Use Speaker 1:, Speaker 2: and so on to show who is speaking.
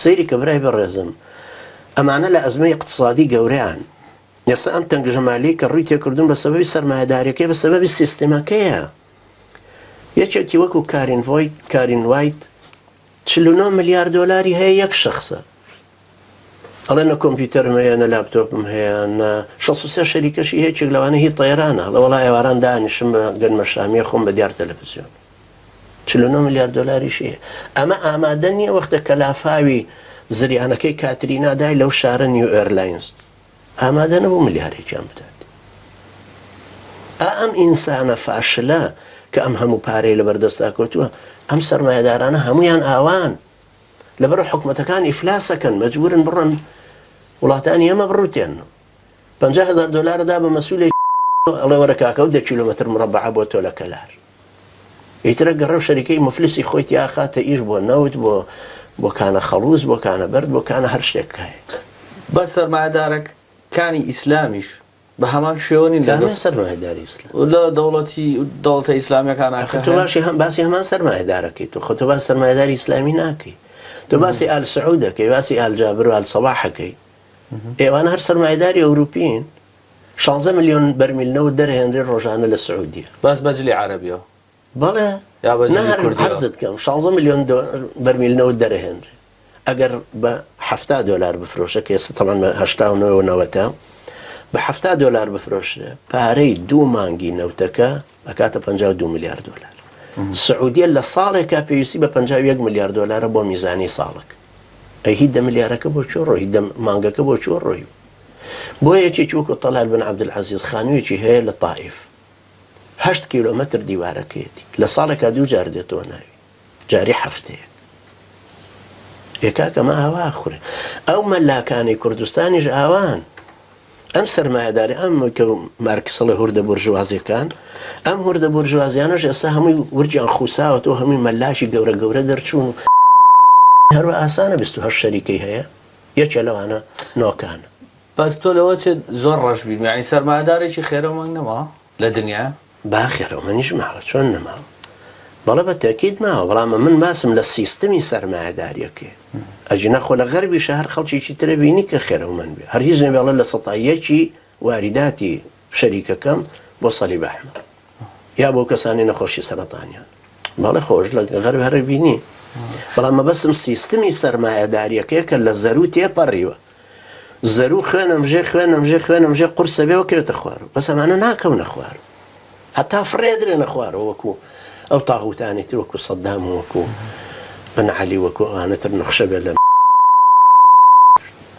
Speaker 1: سەیری کە برای بەڕێزم ئەمانە لە ئەزمەی اقتصادی گەورەیان ئێستا ئەم تەنگژە مالیەی کە ڕووی تێکردوون بە سەبەبی سەرمایەداریەکەی بە سەبەبی سیستمەکەیە. یەکێکی وەکو کارین ڤۆیت کارین وایت 49 ملیار دۆلاری هەیە یەک شخصە ئەڵێ نە کۆمپیوتەرم هەیە نە لاپتۆپم هەیە نە 63 شەریکەشی هەیە لەوانە هی طەیرانە لە وەڵا ئێواران دانیشم بە گەنمەشامیە خۆم بە دیار تەلەفزیۆن 49 ملیار دۆلاریشی هەیە ئەمە ئامادە نییە وەختە کە لافاوی زریانەکەی کاترینا دای لەو شارە نیو ئێرلاینز ئامادە نەبوو ملیارێکیان بدات. ئا ئەم ئینسانە فاشلە کە ئەم هەموو پارەی لەبەردەستا کەوتووە، ئەم سەرمایەدارانە هەموویان ئاوان. لەبەر حکومەتەکان ئیفلاسەکەن، مەجبورن بڕۆن وڵاتانی ئێمە بڕوتێن. 50 هەزار دۆلار دا بە مەسولێک ئەڵێ وەرە کاکە و 10 کیلۆمەتر مرەبەعە بۆ تۆ لە کەلار. ئیترە گەڕێ و شەریکەی موفلیسی خۆی تیا خاتە ئیش بۆ نەوت بۆ بۆ کانە خەڵوز بۆ کانە بەرد بۆ کانە هەر شتێک کە هەیە.
Speaker 2: بەس سەرمایەدارەک کانی ئیسلامیش بە هەمان شێوە نین لەگەڵ.
Speaker 1: کامە سەرمایەداری ئیسلام؟
Speaker 2: لە دەوڵەتی دەوڵەتە ئیسلامیەکانا
Speaker 1: کە تۆ باشی هەم باسی هەمان سەرمایەدارەکەی تۆ خۆ تۆ باس سەرمایەداری ئیسلامی ناکەی تۆ باسی ئال سعود دەکەی باسی ئال جابر و ئال سەباحەکەی ئێوانە هەر سەرمایەداری ئەوروپین شانزە ملیۆن بەرمیل نەوت دەرهێنرێ ڕۆژانە لە سعودیە.
Speaker 2: بەس بە جلی عەرەبیەوە؟
Speaker 1: بەڵێ.
Speaker 2: یا بە
Speaker 1: نا
Speaker 2: جلی
Speaker 1: هەر
Speaker 2: کوردیەوە؟
Speaker 1: عەرزت کەم شانزە ملیۆن بەرمیل نەوت دەرهێنرێ ئەگەر بە 70 دۆلار بفرۆشە کە ئێستا تەمان 89 و نەوەتە بە 70 دۆلار بفرۆشرێ پارەی دوو مانگی نەوتەکە ئەکاتە 52 ملیار دۆلار. سعودیە لە ساڵێکا پێویستی بە 51 ملیار دۆلارە بۆ میزانی ساڵک. ئەی هی دە ملیارەکە بۆ کوێ ڕۆی؟ دە مانگەکە بۆ کوێ ڕۆی؟ بۆ یەکێکی وەکو تەلال بن عەبدولعەزیز خانوویەکی هەیە لە تائیف هەشت کیلۆمەتر دیوارەکەیەتی لە ساڵێکا دوو جار دێتەوە ناوی جاری هەفتەیەک ئێ کاکە مە ئاوا خورێ ئەو مەلاکانی کوردستانیش ئاوان ئەم سەرمایەداری ئەم کە مارکسڵی هوردە بورژوازیەکان ئەم هوردە بورژوازیانەش ئێستا هەمووی ورجیان خوساوەتەوە هەمووی مەلاکی گەورە گەورە دەرچوون و هەروە ئاسانە 28 شەریکەی هەیە یەکێ لەوانە نۆکانە.
Speaker 2: بەس تۆ لەوە چێت زۆر ڕەش بیم یانی سەرمایەدارێکی خێرەومەنگ نەما لە دنیا؟
Speaker 1: با خێرەومەنیش ماوە چۆن نەماوە بەڵێ بە تەکید ماوە بەڵام من باسم لە سیستمی سەرمایەداریەکەی ئەگینا خۆ لە غەربیشە هەر خەڵکێکی ترە بینی کە خێرەومەند بێ هەر هیچ نەبێ ئەڵێ لە سەتا یەکی واریداتی شەریکەکەم بۆ سەلیب ئەحمەر یا بۆ کەسانی نەخۆشی سەرەتانیان بەڵێ خۆش لە غەرب هەر بینی بەڵام مەبەستم سیستمی سەرمایەداریەکەیە کە لە زەرو تێپەڕیوە زەرو خوێنم ژێ خوێنم ژێ خوێنم ژێ قورسە بێ وکەوێتە خوارەوە بەس ئەمانە ناکەونە خوارەوە هەتا فڕێدرێنە خوارەوە وەکو ئەو تاغوتانی تر وەکو سەدام و وەکو بن عەلی وەکو ئەوانە تر نەخشە بێ لە.